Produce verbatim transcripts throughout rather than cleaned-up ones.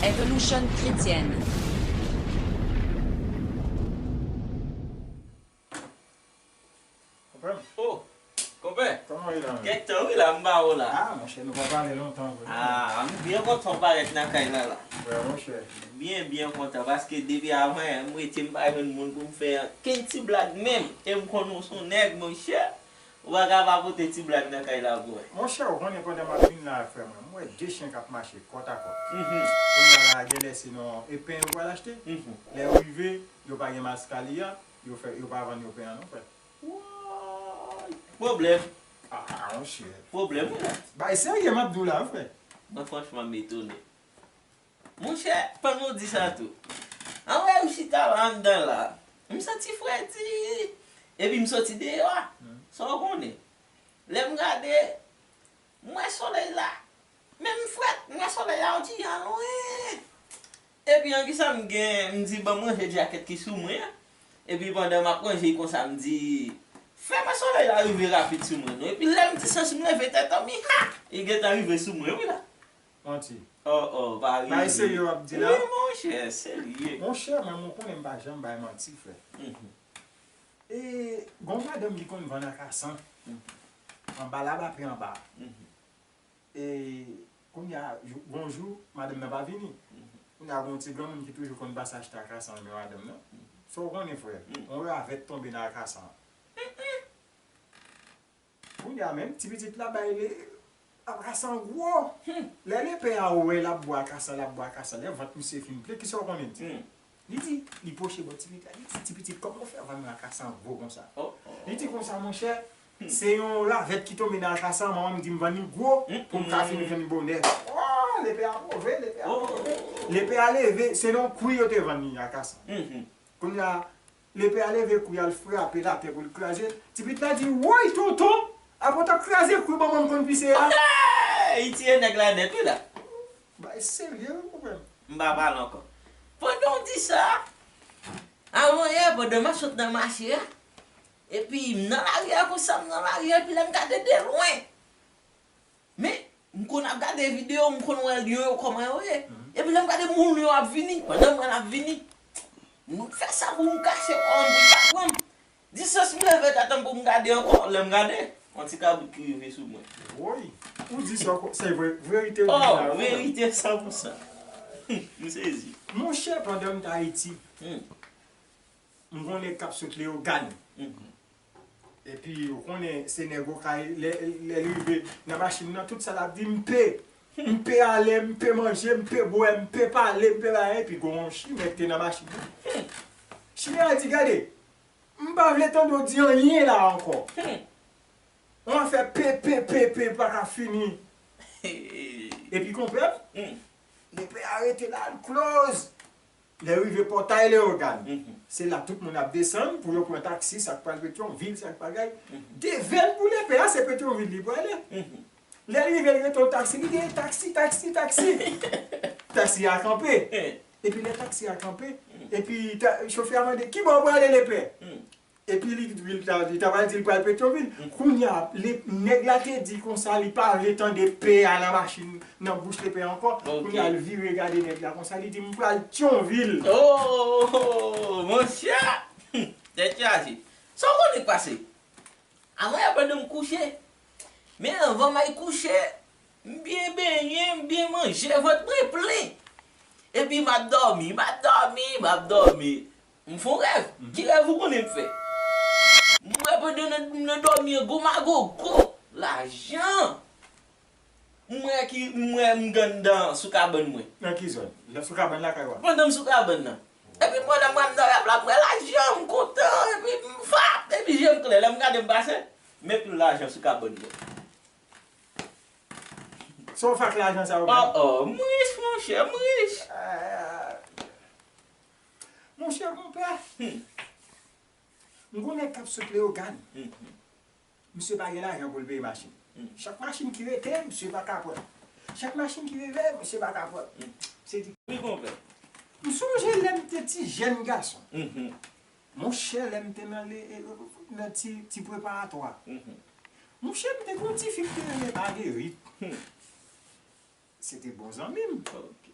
Evolution Chrétienne. Konprann? Oh, konpè. Kòman w ye la menm? Kèk tan wi la, m ba w la. Ah, monchè, nou pa pale lontan vre. Ah, m byen kontan w parèt nan kay la la. Vre, monchè. Byen, byen kontan, paske depi avan yè, m rete m pa jwenn moun pou m fè kenn ti blag menm. E m konnen w se yon nèg, monchè. Ou pa ka pa pote ti blag nan kay la pou mwen. Monchè, ou konnen pandan m ap vin la, frè mwen, m wè de chen k ap mache kòtakòt. Mhm. Kounye a la, genlè se nan yon pen yo pral achte. Mhm. Lè yo rive, yo pa gen maskali a, yo fè, yo pa vann yo pen an non, frè. Woy! Pwoblèm. Ah, monchè. Pwoblèm, wi la. Bay serye m ap di w la, wi, frè. Mwen, franchman, m etone. Monchè, pandan w di sa tou. Anwè, m chita la anndan la. M santi fredi. Epi m soti deyò a. Hmm. Sa w konnen? Lè m gade, m wè solèy la. Men m frèt, m wè solèy la yon ti jan lwen. Epi an kisa m gen, m di ban m ranje djakèt ki sou mwen an. Epi pandan m ap ranje l konsa m di, fè mwen solèy la rive rapid sou mwen non. Epi lè m di sans m leve tèt an, mi ha! Li gentan rive sou mwen wi la. Manti. Oh, oh, pa rive. Bay serye w ap di la? Wi, monchè, serye. Monchè, mwen, mwen konnen m pa janm bay manti, frè. Mhm. E, gon madanm ki konn vann akasan. Mhm. Anba laba pi anba. Mhm. E, kounye a, jou, gon jou, madanm nan pa vini. Mhm. Kounye a, gon ti granmoun ki toujou konn pase achte akasan nan men madanm nan. Mhm. Sa w konnen, frè? Mhm. Yon ravèt tonbe nan akasan an. Mhm. Kounye a menm, ti pitit la bay li, akasan gwo. Hmm. Lè lepè a wè l ap bwè akasan, l ap bwè akasan, lè vant misye fin plen, kisa w konnen l di? Hmm. Li di, li pwoche bò ti pitit la, li di, ti pitit, kòman w fè vann yon akasan gwo konsa? Oh, oh. Li di konsa, monchè, hmm, se yon ravèt ki tonbe nan akasan, manman m di m vann li gwo, hmm, pou m ka fin jwenn bonè. Oh, lepè a move, lepè a move. Oh. Lepè a leve, se nan yon kwi yo te vann li akasan. Hmm, hmm. Kounye a, lepè a leve kwi a, l frape l atè pou l kraze l. Ti pitit la di, woy, tonton, apa w t ap kraze kwi manman m konn pise a? Hey! Li tiye nèg la nèt, wi la. Bay serye, wi, konprann. M pa pale ankò. Pandan w di sa, avan yè, pandan m ap sot nan mache a, epi m nan lari a konsa, m nan lari a, epi lè m gade de lwen, men, m konn ap gade videyo, m konn wè lyon yo kòman yo ye. Mhm. Epi lè m gade moun yo ap vini, pandan m wè l ap vini, m fè sa pou m kache kò m pou l pa pran m. Distans m leve tèt an pou m gade ankò, lè m gade, yon ti kabrit ki rive sou mwen. Woy, ou di sa, se vre, verite ou di la. Oh, verite san pou san. M sezi. Monchè, pandan m t Ayiti, hmm, m gon nèg k ap sot Leyogàn. Mhm. Epi, ou konnen, se nèg Okay, lè, lè l rive nan machin nan, tout sa l ap di, m pe, m pe ale, m pe manje, m pe bwè, m pe pale, m pe bagay, epi gon yon chimè ki te nan machin nan. Chimè a di, gade, m pa vle tande w di anyen la ankò. Yon afè pe, pe, pe, pe, pa ka fini. Epi, konprann, lepè a rete la, l close. Lè rive pòtay Leyogàn, mhm, se la tout moun ap desann pou yo pran taksi, sa k pral Petyonvil, sa k pral gay. Mhm. Devan l pou lepè a, se Petyonvil li prale. Mhm. Lè l rive, l rete yon taksi, li di, taksi, taksi, taksi. Taksi a kanpe. Epi lè taksi a kanpe, mhm, epi ta, chofè a mande, ki bò w prale lepè? Mhm. Epi li, li, li ta, li ta pral di l pral Petyonvil. Mm. Kounye a, li, nèg la te di konsa, li pa vle tande pe a nan machin, nan bouch lepè a ankò. Ok. Kounye a, l vire gade nèg la konsa, li di, m pral Tyonvil. Oh, monchè! Tèt chaje. Sa w konnen k pase? Avan yè pandan m kouche. Men anvan m al kouche, m byen benyen, m byen manje, vant mwen plen. Epi m ap dòmi, m ap dòmi, m ap dòmi. M fè yon rèv. Mhm. Ki rèv ou konnen m fè? M wè pandan m nan dòmi an, gwo magogo lajan. M wè ki, m wè m gen anndan sou kabann mwen. Nan ki zòn? Nan sou kabann lakay ou a? Pandan m sou kabann nan. Epi m wè lè m wè m nan rèv la, m wè lajan, m kontan, epi m fap, epi je m klè. Lè m gade m pase, men pil lajan sou kabann mwen. Sa w fè ak lajan sa yo menm? Oh, oh, m rich, monchè, m rich. Ah. Monchè, konpè, hmm, m gon nèg k ap sot Leyogàn. Hmm. Misye pa gen lajan pou l peye machin. Hmm. Chak machin ki rete, misye pa ka pran. Chak machin ki rive, misye pa ka pran. Hmm. Misye di, wi, konpè. M sonje lè m te ti jèn gason. Hmm. Monchè, lè m te nan le, nan ti, ti preparatwa. Hmm. Monchè, m te gen yon tifi ki te rele Marguerite. Hmm. Se te bon zanmi m. Ok.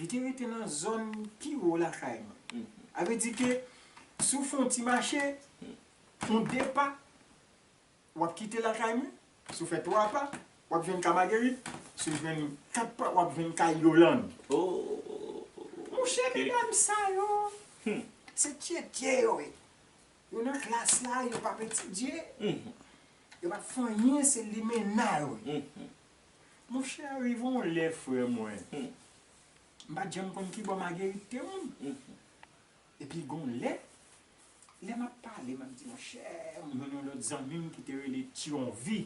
Li te rete nan zòn pi wo lakay mwen. Sa vle di ke si w fè yon ti mache, yon de pa, w ap kite lakay mwen. Si w fè twa pa, w ap jwenn kay Magerit. Si w jwenn kat pa, w ap jwenn kay Yolande. Monchè, medam sa yo, se tyetye yo ye. Yo nan klas la, yo p ap etidye. Yo p ap fè anyen, se limena yo ye. Monchè, rive yon lè, frè mwen, m pa t janm konn ki bò Magerit te moun. Epi gon lè, lè m ap pale, m ap di, monchè, m jwenn yon lòt zanmi m ki te rele Tyonvi.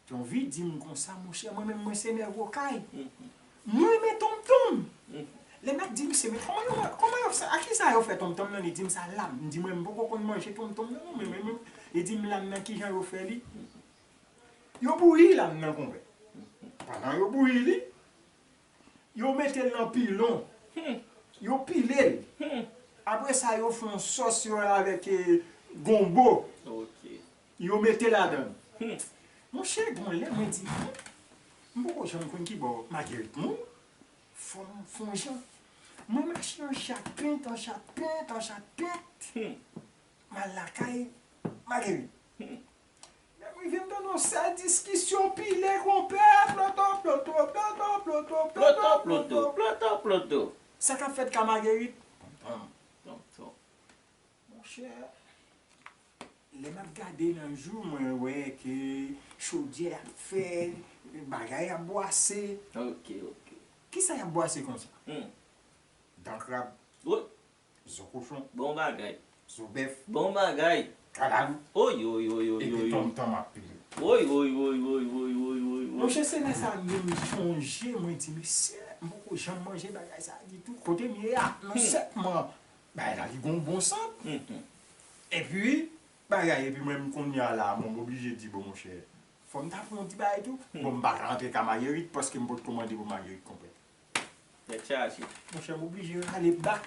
Tyonvi di m konsa, monchè, mwen menm mwen se nèg Okay. Mwen renmen tonmtonm. Lè m ap di misye, men kòman yo, kòman yo fè, a kisa yo fè tonmtonm nan? Li di m sa lam. M di mwen, m poko konn manje tonmtonm nan, non, men, men, men, li di m lam nan kijan yo fè li. Yo bouyi lam nan, konpè. Pandan yo bouyi li, yo mete l nan pilon. Yo pile l. Apre sa, yo fè yon sòs yo avèk, eh, gonbo. Yo mete ladan l. Monchè, gon lè mwen di, "Hmm, m poko janm konn ki bò Magerit moun." Fò m fè yon jan. Mwen mache an chapent, an chapent, an chapent. M al lakay Magerit. Lè m rive, m tande yon sèl diskisyon pile, konpè, ploto, ploto, ploto, ploto, ploto, ploto, ploto, ploto. Sa k ap fèt ka Magerit? Tonton, tonton. Monchè, lè m ap gade nan jou, mwen wè ke chodyè ap fè, bagay ap bwase. Ok, ok. Kisa y ap bwase konsa? Hmm. Dan krab. Wi. Zo kochon. Bon bagay. Zo bèf. Bon bagay. Kalav. Oy, oy, oy, oy, oy. Epi tonmtonm ap pile. Oy, oy, oy, oy. Monchè, se lè sa menm m sonje, mwen di, mesye, m poko janm manje bagay sa ditou. Kote m ye a, nan sèt mwa. Bagay la, li gon bon sant. Epi, bagay, epi mwen, m kounye a la, mwen, m oblije di, bon, monchè, fò m ta pran yon ti bagay tou. Bon, m pa ka antre ka Magerit, paske m potko mande pou Magerit, konpè. Tèt chaje. Monchè, m oblije rale bak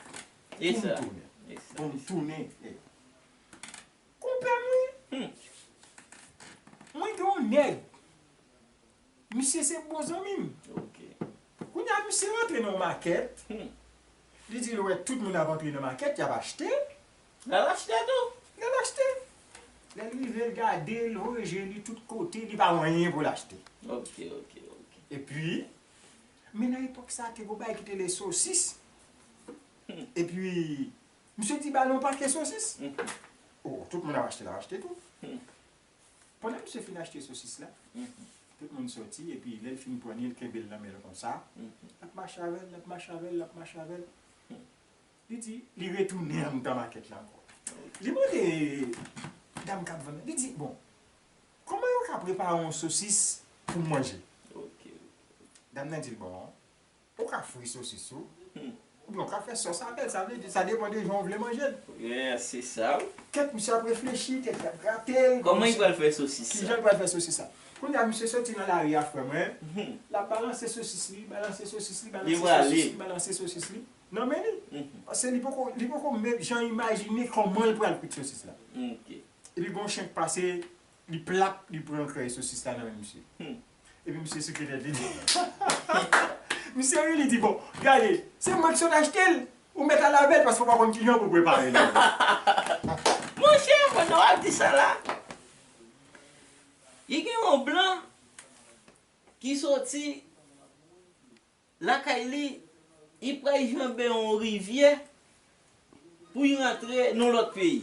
pou m tounen. Pou m tounen. Konpè mwen, mwen gen yon nèg. Misye se bon zanmi m. Ok. Kounye a, misye rantre nan yon makèt. Li di l wè tout moun ap antre nan makèt, y ap achte. L al achte tou. L al achte. Lè l rive, l gade, l voye je li tout kote, li pa wè anyen pou l achte. Ok, ok, ok. Epi, men nan epòk sa, te gon bagay ki te rele sosis. Epi, misye di ba l yon pakèt sosis. Oh, tout moun ap achte, l ap achte tou. Pandan misye fin achte sosis la, tout moun soti, epi lè l fin pran li, l kenbe l nan men l konsa. L ap mache avè l, l ap mache avè l, l ap mache avè l. Li di, li retounen anndan makèt la ankò. Li mande dam k ap vann nan, li di, bon, kòman yo ka prepare yon sosis pou m manje? Ok, ok. Dam nan di l, bon, ou ka fri sosis ou, oubyen ou ka fè sòs avè l, sa vle di, sa depann de jan w vle manje l. Yeah, se sa, wi. Kèt misye ap reflechi, kèt l ap grate l. Kòman li pral fè sosis sa? Kijan l pral fè sosis sa? Kounye a, misye soti nan lari a, frè mwen. L ap balanse sosis li, balanse sosis li, balanse sosis li, balanse sosis li nan men li. Paske li poko, li poko menm jan imajine kòman l pral kwit sosis la. Ok. Epi gon chen k pase, li plap, li pran krèy sosis la nan men misye. Epi misye souke tèt li di, misye ri, li di, bon, gade, se mwen ki sot achte l, ou mèt al avè l paske w pa konn kijan pou w prepare l. Monchè, pandan w ap di sa la, li gen yon blan ki soti lakay li, li pral janbe yon rivyè pou li rantre nan lòt peyi.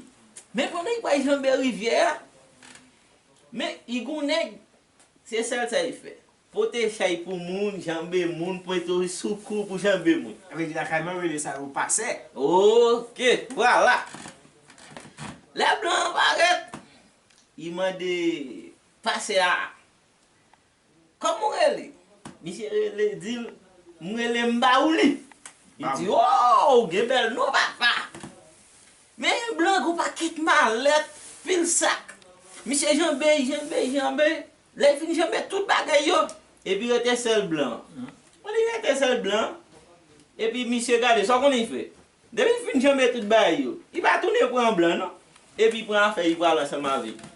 Men pandan li pral janbe rivyè a, men li gon nèg, se sèl sa li fè. Pote chay pou moun, janbe moun, pwente sou kou pou janbe moun. Sa vle di lakay mwen yo rele sa yo pasè. Ok, vwala. Lè blan an parèt, li mande pasè a, kòman w rele? Misye rele, di l, m rele Mbawouli. Li di, o, ou gen bèl non, papa. Men blan gon pakèt malèt, pil sak. Misye janbe, janbe, janbe. Lè l fin janbe tout bagay yo, epi rete sèl blan an. Bon, li rete sèl blan an, epi misye gade, sa w konnen li fè? Depi l fin janbe tout bagay yo, li pa tounen pran blan an, non. Epi pran afè li pral ansanm avè l.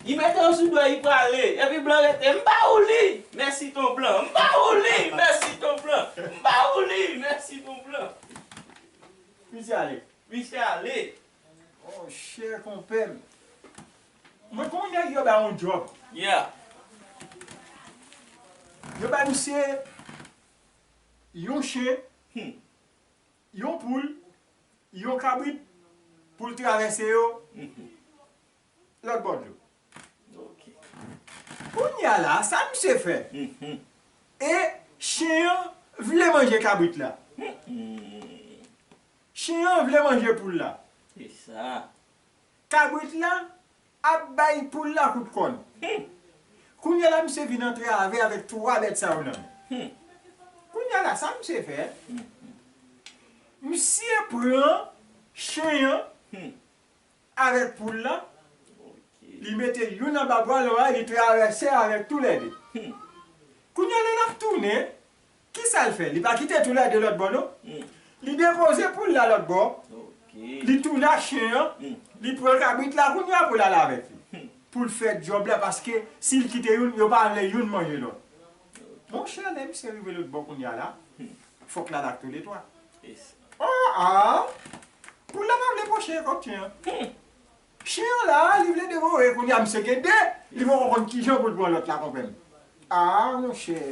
Li mete yo sou do, li prale. Epi blan rete, "M ba ou li, mèsi ton blan. M ba ou li, mèsi ton blan. M ba ou li, mèsi ton blan." Misye ale. Misye ale. Oh, chè konpè m. Mwen konn nèg yo ba yon djòb. Yeah. Yo ba misye yon chen, hmm, yon poul, yon kabrit pou l travèse yo, mhm, lòt bò dlo. Ok. Kounye a la, sa misye fè? Mhm. E chen an vle manje kabrit la. Mhm. Chen an vle manje poul la. Se sa. Kabrit la ap bay poul la kout kòn. Hmm. Kounye a la, misye vin antre avè avèk twa bèt sa yo nan men. Hmm. Kounye a la, sa misye fè? Hmm. Misye pran chen an, hmm, avèk poul la, ok, li mete youn anba bwa l, li travèse avèk toulède. Hmm. Kounye a la, l ap tounen, kisa l fè? Li pa kite toulède lòt bò, non. Hmm. Li depoze poul la lòt bò. Ok. Li tou la chen an. Hmm. Li pran kabrit la kounye a pou l al avèk li. Hmm. Pou l fè djòb la, paske si l kite youn, yo pa vle youn manje lòt. Ok. Monchè, lè misye rive lòt bò kounye a la, hmm, fòk l al ak toulède twa. Yes. Oh, ah! Poul la pa vle pran chen kòk chen an. Hmm. Chen an la, li vle devore kounye a, misye gen de. Li poko konn kijan pou l pran lòt la, konprann. Ah, monchè.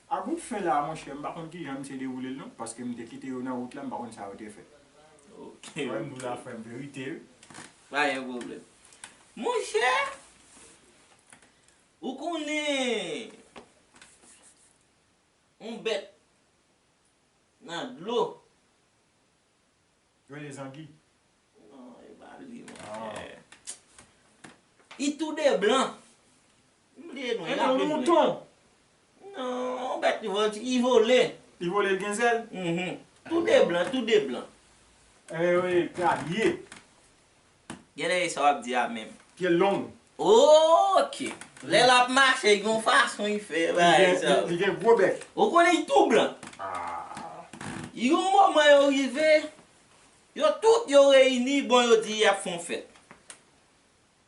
A bout fen la, monchè, m pa konn kijan misye dewoule l non, paske m te kite yo nan wout la, m pa konn sa yo te fè. Ok, wè, m di w la, ok, frè m, verite, wi. Pa gen pwoblèm. Monchè, ou konnen yon bèt nan dlo. Yo rele zangi. Non, e pa li, monchè. Ah. Li tou de blan. M bliye non, e pa yon mouton. Non, yon bèt li vole, li vole. Li vole, l gen zèl? Mhm. Tou de blan, tou de blan. E, wi, krabye. Genlè e sa w ap di a menm. Pye l long. Ok. Lè l ap mache, gen yon fason li fè bagay sa. Li gen, li gen gwo bèk. Ou konnen li tou blan. Ah. Yon moman yo rive, yo tout yo reyini, bon, yo di y ap fè yon fèt.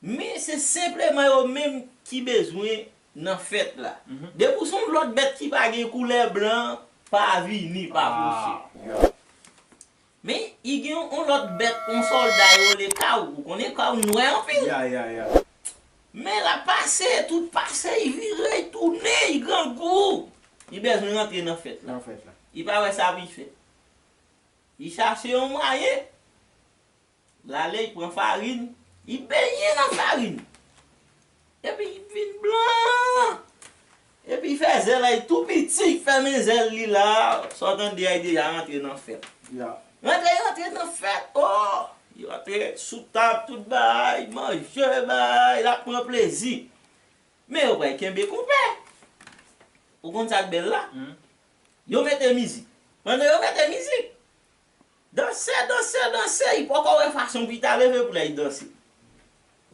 Men se senpleman yo menm ki bezwen nan fèt la. Mhm. Depi w se yon lòt bèt ki pa gen koulè blan, pa vini, pa pwoche. Ah, yeah. Men, li gen yon lòt bèt, yon sòlda yo rele Kaw. Ou konnen Kaw nwè anpil. Ya, ya, ya. Men l ap pase, tout pase, li vire, li tounen, li grangou. Li bezwen rantre nan fèt la. Nan fèt la. Li pa wè sa pou li fè. Li chache yon mwayen. L ale, li pran farin, li benyen nan farin. Epi li vin blan. Epi li fè zèl li tou piti, li fèmen zèl li la. Sa w tande a, li deja rantre nan fèt. Ya. Rantre, rantre nan fèt, o! Li rantre sou tab, tout bagay, manje, bagay, l ap pran plezi. Men yo pral kenbe konpè. Ou konn sa k bèl la? Hmm. Yo mete mizik. Pandan yo mete mizik, danse, danse, danse, li poko wè fason pou li ta leve pou l al danse.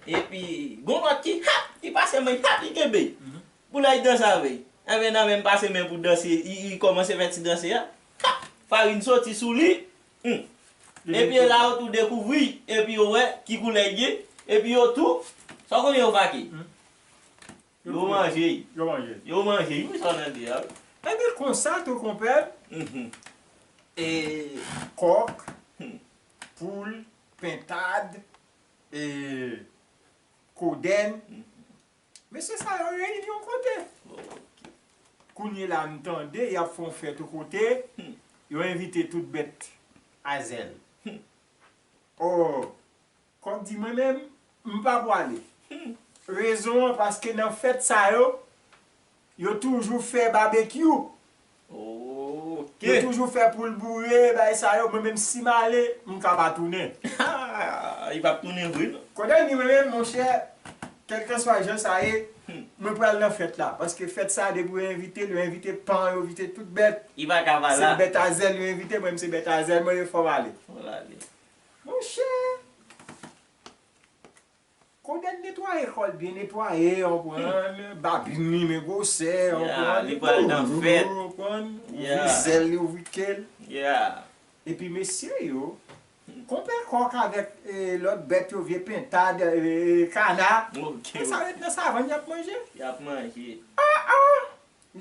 Epi, gon lòt ki, hap, li pase men, hap, li kenbe. Mhm. Pou l al danse avè l. Enben, nan menm pase men pou danse, li, li kòmanse fè ti danse a. Hap, farin soti sou li. Hmm. Epi e la yo tou dekouvri, epi yo wè ki koulè l ye, epi yo tou, sa w konnen yo vake. Hmm. Yo manje. Yo manje. Yo manje, wi, sa w tande a, wi. Ebyen, konsa tou, konpè, mhm, e, kòk, hmm, poul, pentad, e, kodèn. Mhm. Mesye sa yo reyini yon kote. Ok. Kounye la, m tande y ap fè yon fèt yon kote, hmm, yo envite tout bèt a zèl. Hmm. O, Kòk di, "Mwen menm, m pa pwale." Hmm. Rezon an, paske nan fèt sa yo, yo toujou fè babekyou. Ok. Yo toujou fè poul boure, bagay sa yo. Mwen menm, si m ale, m ka pa tounen. Li p ap tounen vre, non. Kote l di, "Mwen menm, monchè, kèlkanswa jan sa ye, hmm, mwen pral nan fèt la." Paske fèt sa, depi yo envite l, yo envite pan, yo envite tout bèt. Li pa ka pa la. Se bèt a zèl yo envite, mwen menm se bèt a zèl mwen ye, fò m ale. Fò l ale. Monchè! Kodèn netwaye kò l byen netwaye, w konprann? Babin li men gwosè, w konprann? Ya, li pral nan fèt. W konprann? Ya. Ouvri zèl li, ouvri ke l. Ya. Epi mesye yo, hmm, Konpè kòk avèk eh, lòt bèt yo, vye pentad, eh, kana. Ok. Sa ret nan savann, y ap manje. Y ap manje.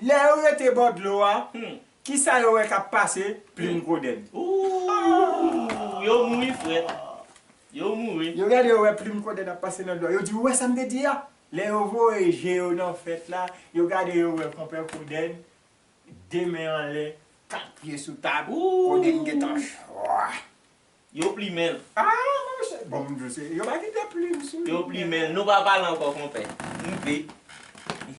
Lè yo rete bò dlo a, Hmm. kisa yo wè k ap pase? Plim kodenn. Ooh, yo mouri frèt. Yo mouri. Yo gade yo wè plim kodenn ap pase nan dlo a. Yo di, ou wè sa m te di a? Lè yo voye je yo nan fèt la, yo gade yo wè konpè kodenn, de men anlè, kat pye sou tab, Ooh. kodenn gentan chwa. Yo plimen l. Ah, monchè. Bon, m di w se, yo pa kite plim sou li. Yo plimen l. Nou pa pale ankò konpè. M pe.